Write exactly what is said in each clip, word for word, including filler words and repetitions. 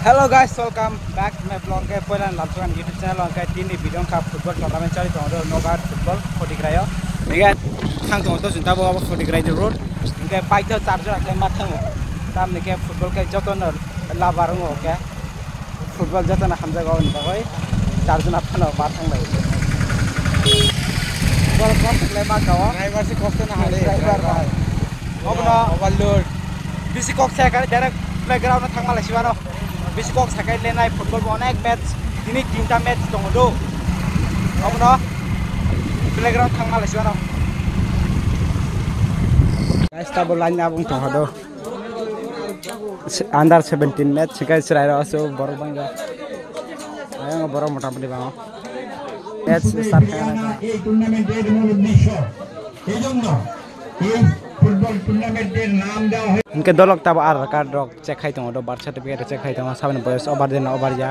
Hello guys, welcome back to my vlog. Ke poila lamsukan YouTube channel, ke tini video ka football tournament chali tongo, Nogar football Khotigraio. Nige thang tongo to, sinta bo abo Khotigrai road. Ke bike to charger ke ma thango. Tam nige football ke joto no labar ngo ke. Football joto na hamjago ni bagoi. Charger na phano ma thang lai. Bol kos le ma kawa. Driver si kos na hale. Driver driver. Bai. Obono overload. Bisi kok se kare direct playground na thangma lai sibano. Bisi kok sakai lenai football bo onek match, tini tinta match tongo do. Abono playground thangma lai sibano. Guys, tabo line abung tong hado. Se-, under seventeen match, sikai chwrai rok aso borok bangya. Ayang borok mota moti bango. Match start khai. এই টুর্নামেন্টের মূল উদ্দেশ্য, এই জন্য এই ফুটবল টুর্নামেন্টের নাম দেওয়া হয়েছে। Hingke dolok tabo Aadhaar card rok check khai tongo, do birth certificate check khai tongo, saboni boyos over de na over ya.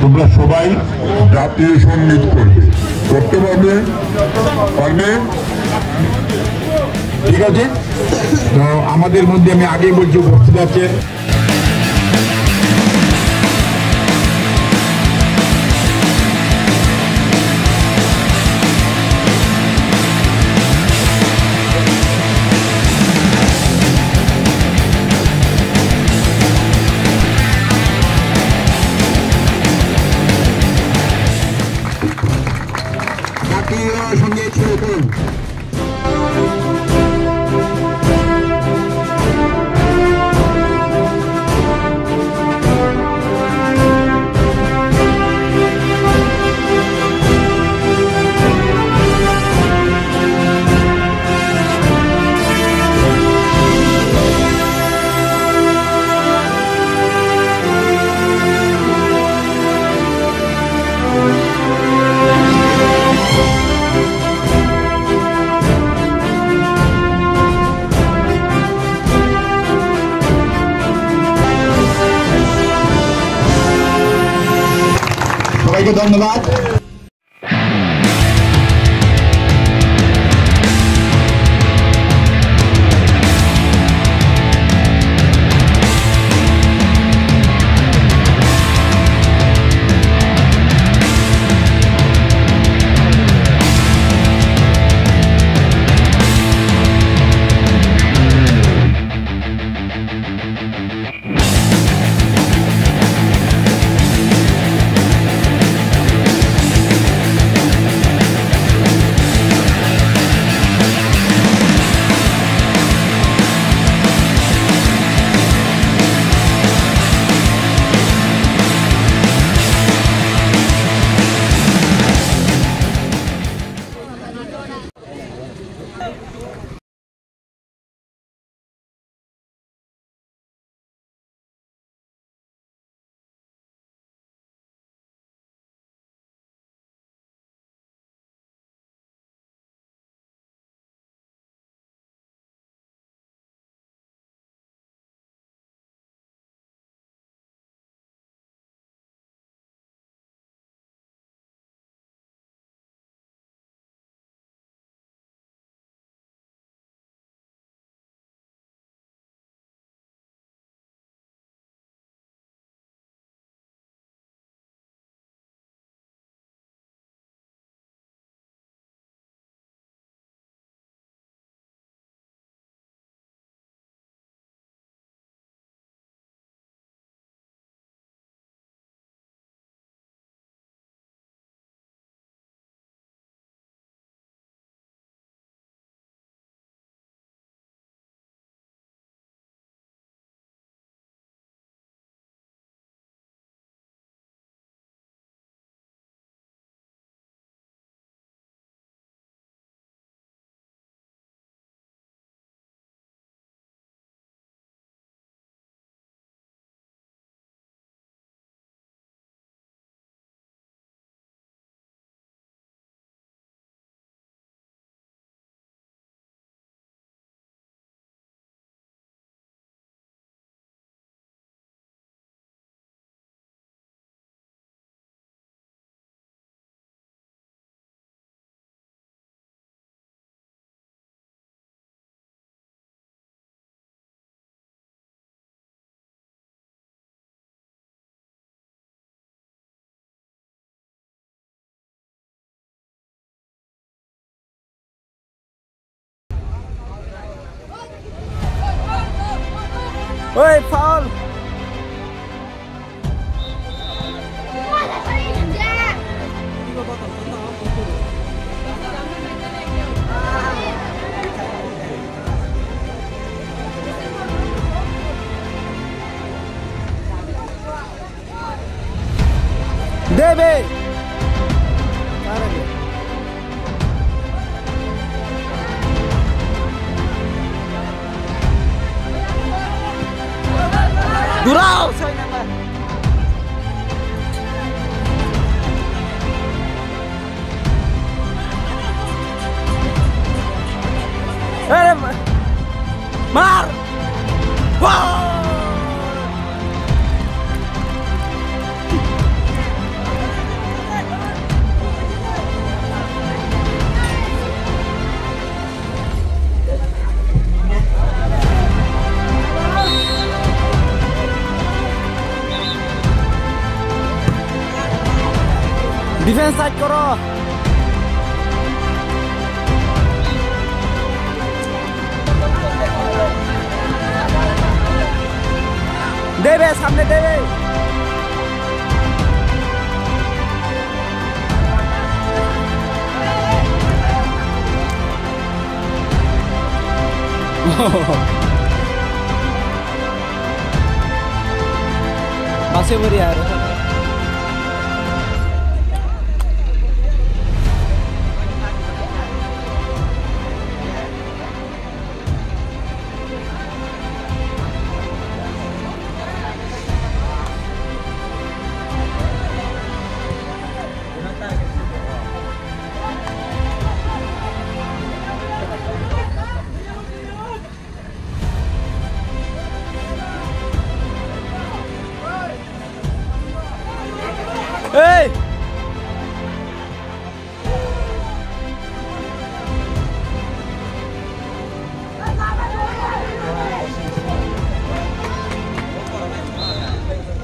তোমরা সবাই জাতীয় সঙ্গীত করবে, করতে পারবে? পারবে? ঠিক আছে। তো আমাদের মধ্যে আমি আগেই বলছি, উপস্থিত আছেন। জাতীয় সঙ্গীত শুরু করুন। সবাইকে ধন্যবাদ। Oi, foul! Debe! Durao! Ere, ma-, mar! Wow! Defense side koro. Debe, samne debe. Masih beri ya. Hey!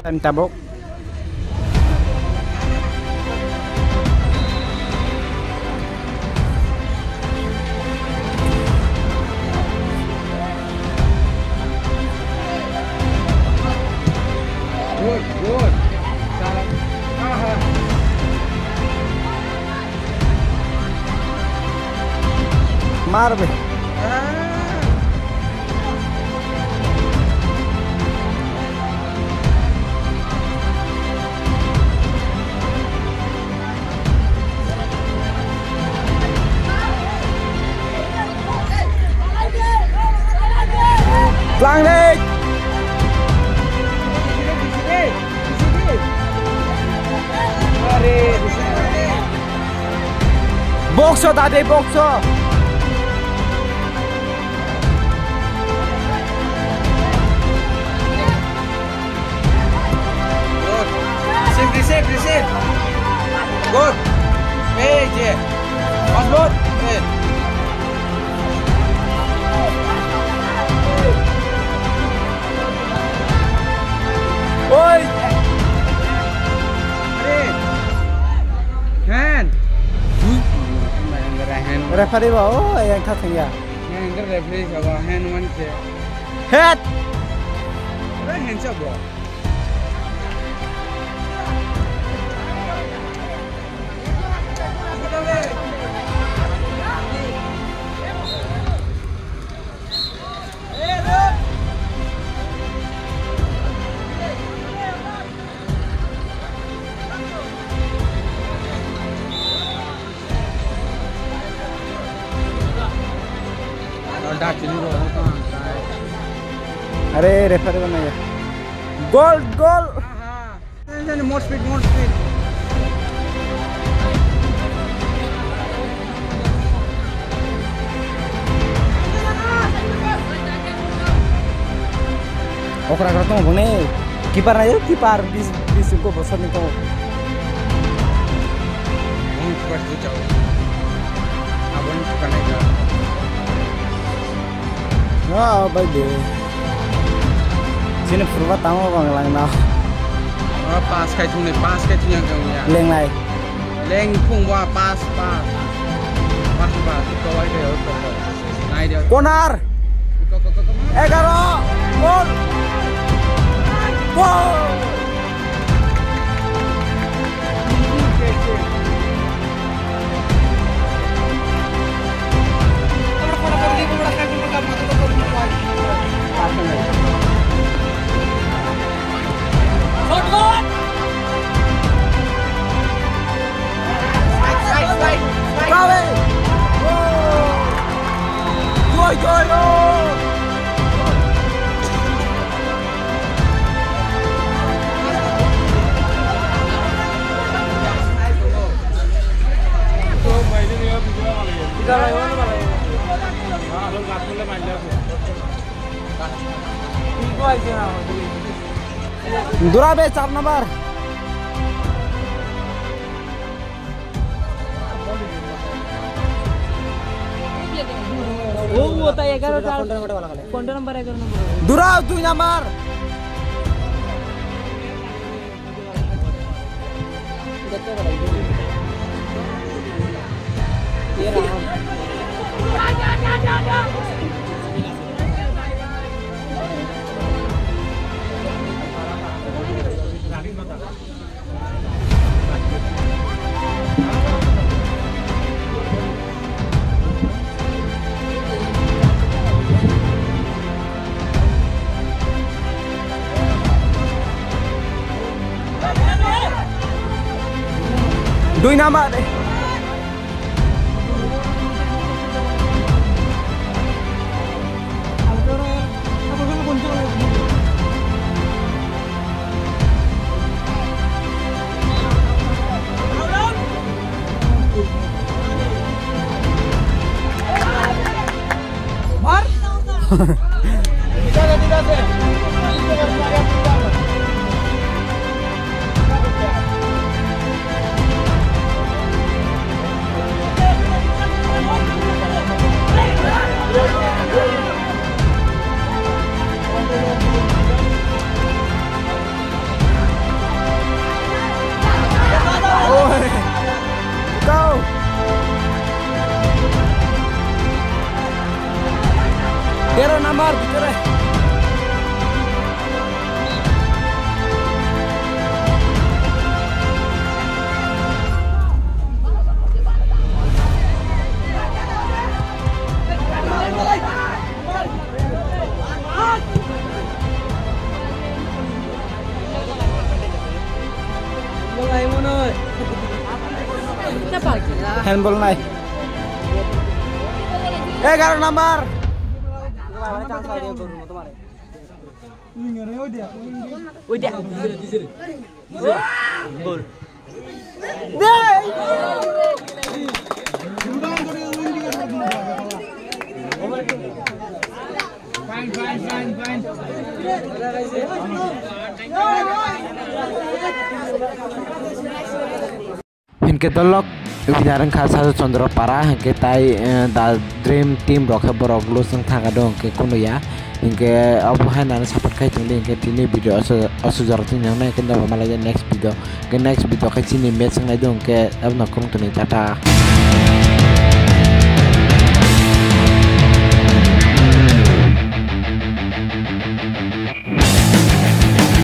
Time tabok. Good, good. Salah. Aha. Mar be. Tlang deh. Boxo tadi, boxo. Good. Receive, receive, receive. Good. Hey, J. Mazbut. Hey. Oi. Hey. Hand. Referee ba, oh, yang kha thangya. Yang referee ba, hand one se. Head. Hand se ba. Are, referee ba nai. Goal, goal. More speed, more speed. Okra kra tong bone. Keeper ayo, keeper bis, bis ko bosor ni tong. Ang keeper tu jauh. Abon keeper naik dah. Oh, bai de. Sini purba tamo bang lang na. Oh, pass kai thung ni, pass kai thung yang kang ya. Leng lai. Leng phung wa pass, pass. Pass, pass. Kawai kai, oh, kawai. Nai de. Corner. Ko, ko, ko, ko. Egaro. Gol! Gol! Dura be char number. Oh, wo ta egaroh ta, pondro number, egaroh number. Dura dui number. Dui number. Oi. Go. Tero number bhitere. Handball nai. Egaroh number. Oide. Goal. Fine, fine, fine, fine. Hinkhe dolok winner wngkha Saju Chandra Para, hinkhe tai, eh, da Dream Team rok khe borok lose wng thangkha do, hinkhe kunuya. Hinkhe abo hai nani support khai tongdi, hinkhe tini video aso, aso jora tini nang nai, hinkhe dobo malai next video, hinkhe next video khai chini match wngnai do, hinkhe abono khulum toni, tata.